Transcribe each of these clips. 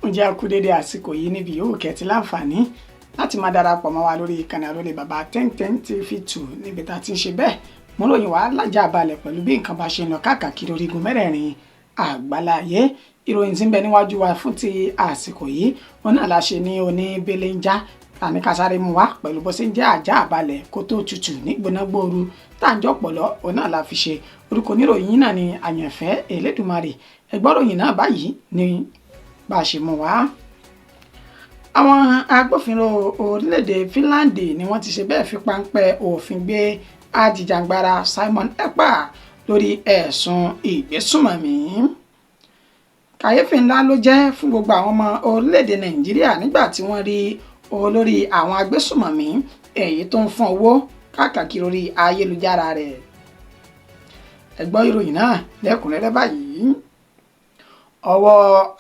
Ǹjẹ́ a kú dédé àsìkò yìí níbi yòówù kẹ́ ti láǹfààní láti máa darapọ̀ mọ́ wa lórí ìkànnì Àrólé Bàbá 1010 TV 2, níbi tá a ti ń ṣe bẹ́ẹ̀ mú ròyìn wá lájà balẹ̀ pẹ̀lú bí nǹkan bá ṣe ń lọ káàkiri orígun mẹ́rẹ̀ẹ̀rin àgbáláyé. Ìròyìn tí ń bẹ níwájú wa fún ti àsìkò yìí, wọn náà la ṣe ní oní belenja tàní ká sáré mú wá pẹ̀lú bó ṣe ń jẹ́ àjà àbalẹ̀ kó tó tutù ní gbónágbóoru tá à ń jọpọ̀lọ́, òun náà la fi ṣe. Orúkọ oníròyìn náà ni Àyànfẹ́ Elédùmarè. Ẹgbọ́ròyìn náà báyìí ni bá a ṣe mú wá. Àwọn agbófinró orílẹ̀-èdè Finland ni wọ́n ti ṣe bẹ́ẹ̀ fi páńpẹ́ òfin gbé ajìjàǹgbara Simon Ekpa lórí ẹ̀sùn ìgbésùnmọ̀mí. Kàyéfì ńlá ló jẹ́ fún gbogbo àwọn ọmọ orílẹ̀-èdè Nàìjíríà nígbà tí wọ́n rí olórí àwọn agbésùnmọ̀mí èyí tó ń fọ́n owó káàkiri orí ayélujára rẹ̀. Ẹ gbọ́ ìròyìn náà lẹ́kùnrẹ́rẹ́ báyìí. Ọwọ́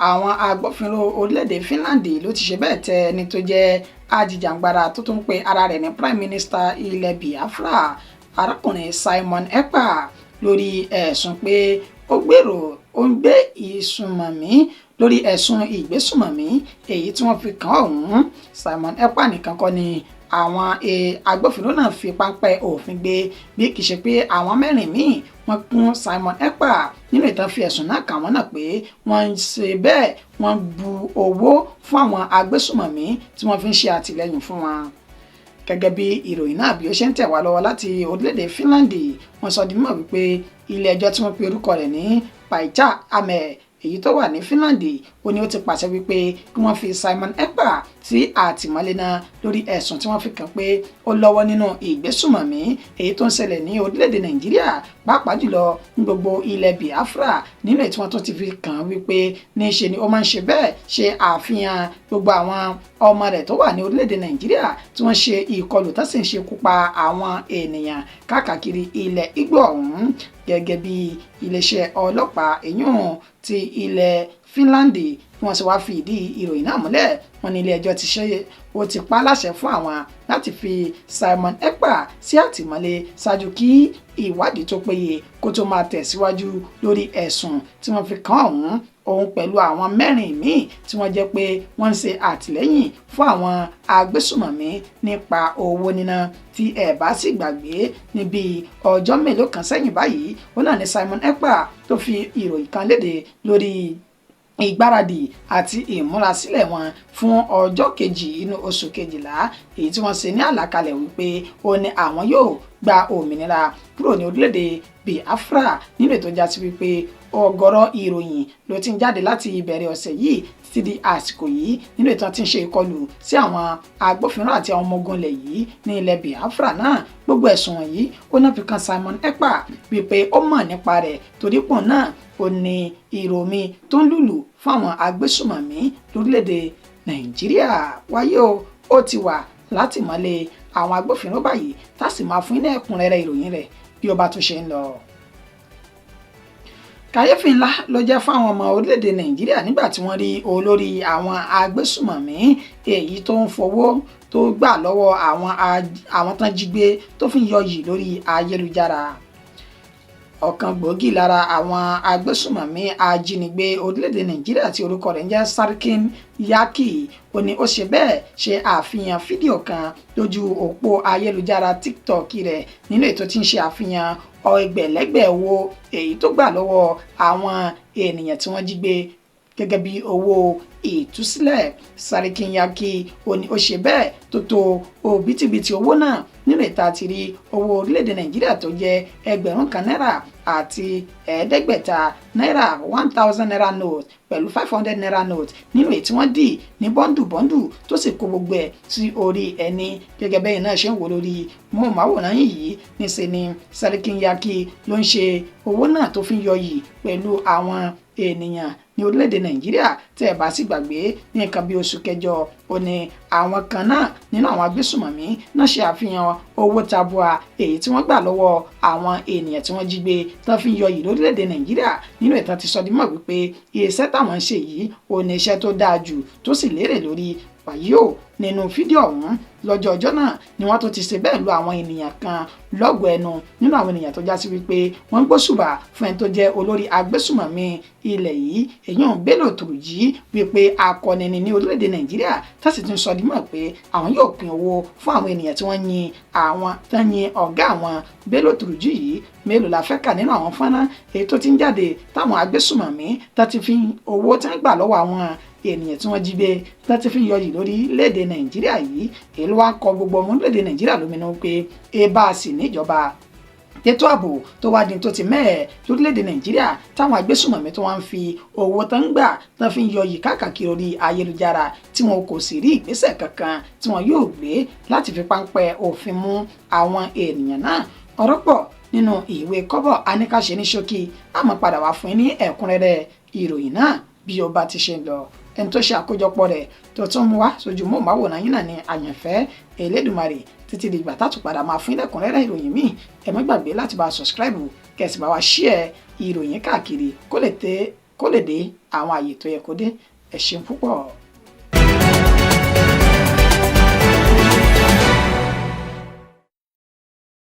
àwọn agbófinró orílẹ̀-èdè Finland ló ti ṣe bẹ́ẹ̀ tẹ ẹni tó jẹ́ ajìjàǹgbara tó tún pe ara rẹ̀ ní Prime Minister ilẹ̀ Biafra, arákùnrin Simon Ekpa, lórí ẹ̀sùn pé ó gbèrò ó ń gbé ìsùnmọ̀mí, lórí ẹ̀sùn ìgbésùnmọ̀mí èyí tí wọ́n fi kàn ọ̀hún. Simon Ekpa nìkan kọ́ ni àwọn agbófinró náà fi páńpẹ́ òfin gbé, bí kì í ṣe pé àwọn mẹ́rin míì wọ́n kún Simon Ekpa nínú ìtàn fi ẹ̀sùn náà kà wọ́n náà pé wọ́n ń ṣe bẹ́ẹ̀, wọ́n bu owó fún àwọn agbésùnmọ̀mí tí wọ́n fi ń ṣe àtìlẹ́yìn fún wọn. Gẹ́gẹ́ bí ìròyìn náà bí ó ṣe ń tẹ̀ wá lọ́wọ́ láti orílẹ̀-èdè Finland, wọ́n sọ di mímọ̀ wípé ilé ẹjọ́ tí wọ́n pe orúkọ rẹ̀ ní Paija Ahmed, èyí tó wà ní Finland, ó ní ó ti pàṣẹ wípé kí wọ́n fi Simon Ekpa sí àtìmọ́lé náà lórí ẹ̀sùn tí wọ́n fi kàn pé ó lọ́wọ́ nínú ìgbésùmọ̀mí èyí tó ń ṣẹlẹ̀ ní orílẹ̀-èdè Nàìjíríà, pàápàá jùlọ ní gbogbo ilẹ̀ Biafra, nínú èyí tí wọ́n tún ti fi kàn wípé níṣe ni ó máa ń ṣe bẹ́ẹ̀ ṣe àfihàn gbogbo àwọn ọmọ rẹ̀ tó wà ní orílẹ̀-èdè Nàìjíríà tí wọ́n ṣe ìkọlù tó sì ń ṣekú pa àwọn ènìyàn káàkiri ilẹ̀ Ìgbò ọ̀hún. Gẹ́gẹ́ bí iléeṣẹ́ ọlọ́pàá èyún ti ilẹ̀ Finland bí wọ́n ṣe wá fi ìdí ìròyìn náà múlẹ̀, wọ́n ní ilé ẹjọ́ ti ṣe ó ti pa á láṣẹ fún àwọn láti fi Simon Ekpa sí àtìmọ́lé ṣáájú kí ìwádìí tó péye kó tó máa tẹ̀síwájú lórí ẹ̀sùn tí wọ́n fi kàn ọ̀hún, òun pẹ̀lú àwọn mẹ́rin míì tí wọ́n jẹ́ pé wọ́n ń ṣe àtìlẹ́yìn fún àwọn agbésùmọ̀mí nípa owó níná. Tí ẹ bá sì gbàgbé, níbi ọjọ́ mélòó kan sẹ́yìn báyìí, ó náà ní Simon Ekpa tó fi ìròyìn kan léde lórí ìgbáradì àti ìmúrasílẹ̀ wọn fún ọjọ́ 2 inú oṣù 12, èyí tí wọ́n ṣe ní àlàkalẹ̀ wípé ó ní àwọn yóò gba òmìnira kúrò ní orílẹ̀-èdè Biafra, nínú ètò jásí wípé ọ̀gọ̀rọ̀ ìròyìn ló ti ń jáde láti ìbẹ̀rẹ̀ ọ̀sẹ̀ yìí títí di àsìkò yìí, nínú ètò tí ń ṣe ìkọlù sí àwọn agbófinró àti àwọn ọmọ ogun ilẹ̀ yìí ní ilẹ̀ Biafra náà. Gbogbo ẹ̀sùn wọ̀nyí ó náà fi kan Simon Ekpa wípé ó mọ̀ nípa rẹ̀, torí pọ̀ náà ó ní ìròmí tó ń lùlù fún àwọn agbésùmọ̀mí lórílẹ̀‐èdè Nàìjíríà. Wáyé o, ó ti wà látìmọ́lé àwọn agbófinró báyìí, tá a sì máa fún ní ẹ̀kúnrẹ́rẹ́ ìròyìn rẹ̀ bí ó bá tún ṣe ń lọ. Kàyéfì ńlá ló jẹ́ fáwọn ọmọ orílẹ̀-èdè Nàìjíríà nígbà tí wọ́n rí olórí àwọn agbésùmọ̀mí èyí tó ń fowó tó gbà lọ́wọ́ àwọn tán jí gbé tó fi ń yọ yìí lórí ayélujára. Ọ̀kan gbòógì lára àwọn agbésùmọ̀mí ajínigbé orílẹ̀-èdè Nàìjíríà tí orúkọ rẹ̀ ń jẹ́ Sarkin Yaki, ó ní ó ṣe bẹ́ẹ̀ ṣe àfihàn fídíò kan lójú òpó ayélujára TikTok rẹ̀, nínú ètò tí ń ṣe àfihàn ẹgbẹ̀lẹ́gbẹ̀ owó èyí tó gbà lọ́wọ́ àwọn ènìyàn tí wọ́n jí gbé gẹ́gẹ́ bí owó ìtúsílẹ̀. Sarkin Yaki, ó ní ó ṣe bẹ́ẹ̀ tó tó òbítíbitì owó náà, nínú ìta àti rí owó orílẹ̀-èdè Nàìjíríà tó jẹ́ 1,000 náírà àti 500 náírà, 1,000 naira note, pẹ̀lú 500 naira note, nínú èyí tí wọ́n dì ní bundle bundle, tó sì kó gbogbo ẹ̀ sí orí ẹni, gẹ́gẹ́ bẹ́ẹ̀ náà ṣe ń wò lórí móhùnmáwòrán yìí. Níṣẹ́ ni Sarkin Yaki ló ń ṣe owó náà tó fi ń yọ yìí pẹ̀lú àwọn ènìyàn ní orílẹ̀-èdè Nàìjíríà. Tẹ́ ẹ bá sì gbàgbé, ní nǹkan bí oṣù 8, ó ní àwọn kan náà nínú àwọn agbésùmọ̀mí náà ṣe àfihàn owó tabua èyí tí wọ́n gbà lọ́wọ́ àwọn ènìyàn tí wọ́n jí gbé tán fi ń yọ yìí lórílẹ̀-èdè Nàìjíríà, nínú ìtàn ti sọ di mọ̀ wípé iṣẹ́ táwọn ń ṣe yìí, ó ní iṣẹ́ tó dáa jù tó sì lérè lórí. Wàyí o, nínú fídíò ọ̀hún lọ́jọ́ ọjọ́ náà ni wọ́n tó ti ṣe bẹ́ẹ̀ lu àwọn ènìyàn kan lọ́gọ̀ọ́ ẹnu nínú àwọn ènìyàn tó já sí wípé wọ́n ń gbóṣùbà fún ẹni tó jẹ́ olórí agbésùmọ̀mí ilẹ̀ yìí, èyàn Bello Turji, wípé akọni ni ní orílẹ̀-èdè Nàìjíríà, tá sì tún sọ dímọ̀ pé àwọn yóò pín owó fún àwọn ènìyàn tí wọ́n yin àwọn tán yin ọ̀gá àwọn Bello Turji yìí. Mélòó la fẹ́ kà nínú àwọn fọ́nrán èyí tó ti ń jáde táwọn agbésùmọ̀mí tá ti fi owó tí wọ́n gbà lọ́wọ́ àwọn ènìyàn tí wọ́n jí gbé láti fi yọyì lórílẹ̀‐èdè Nàìjíríà yìí? Èyí ló wá kọ gbogbo ọmọ orílẹ̀‐èdè Nàìjíríà lóminú pé ẹ bá a sì níjọba ètò ààbò tó wá di tó ti mẹ́ẹ̀ lórílẹ̀‐èdè Nàìjíríà, táwọn agbésùmọ̀mí tó wá ń fi owó tán ń gbà tán fi ń yọyì káàkiri orí ayélujára, tí wọn kò sì rí ìgbésẹ̀ kankan tí wọn yóò gbé láti fi páńpẹ́ òfin mú àwọn ènìyàn náà. Ọ̀rọ̀ pọ̀ nínú ìwé kọ́bọ̀, aníkàṣe ní ṣókí. Àmọ́ padà wá fún yín ní ẹ̀kúnrẹ́rẹ́ ìròyìn náà bí ó bá ti ṣe ń lọ. Ẹni tó ṣe àkójọpọ̀ rẹ̀ tó tún mú wá sójú mọ́ọ̀máwòrán yín náà ní Àyànfẹ́ Elédùmarè. Títí di ìgbà tá tún padà máa fún ilẹ̀kùnrẹ́rẹ́ ìròyìn míì, ẹ má gbàgbé láti bá a subscribe, kẹ́ sì bá wa share ìròyìn káàkiri kó lè dé àwọn àyè tó yẹ kó dé. Ẹ ṣeun púpọ̀.